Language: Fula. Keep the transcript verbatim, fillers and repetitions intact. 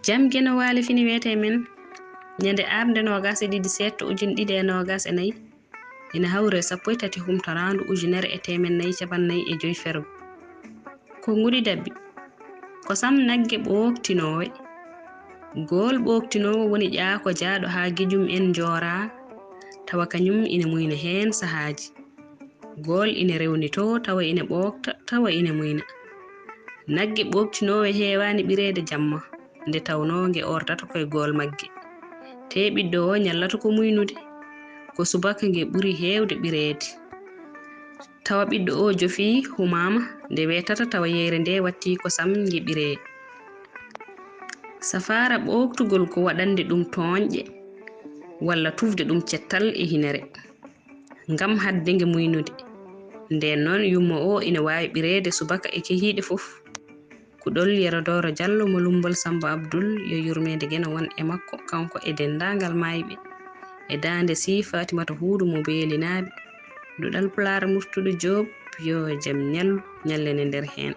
Jam Geno Waali fini wiyetee men ñande aarnde noogas e ɗiɗi seeɗto ujine ɗiɗi e noogas e nayi, ina hawri e sappo e tati humtoraandu ujunere e teemedde nayi cappanɗe nayi e joy fergo. Ko nguri dabbi? Kosam nagge ɓooktinoowe. Gool ɓooktinoowo woni ƴaako jaaɗo haa gejum en njooraa, tawa kañum ina muyna heen sahaaji. Gool ina rewnitoo tawa ina ɓookta, tawa ina muyna. Nagge ɓooktinoowe heewaani ɓireede jamma, nde tawnoo nge oortata ko e gool magge. Tee ɓiɗɗo o ñallata ko muynude, ko subaka nge ɓuri heewde ɓireede. Tawa ɓiɗɗo o jofii, humaama, nde weetata tawa yeeyre nde wattii kosam nge ɓiree. Safaara ɓooktugol ko waɗande ɗum tooñƴe walla tufde ɗum cettal e hinere ngam haɗde nge muynude. Ndeen noon, yumma o ina waawi ɓireede subaka e kehiiɗe fof. Kuɗol Yero Dooro Jallo mo Lummbol Sammba Abdul, yo yurmeende Geno won e makko, kanko e denndaangal maayɓe. E daande Sii Faatimata Huudu mo Beelinaaɓe, Duɗal Pulaar Murtuɗo Joob, yo jam ñallu, ñallen e nder heen.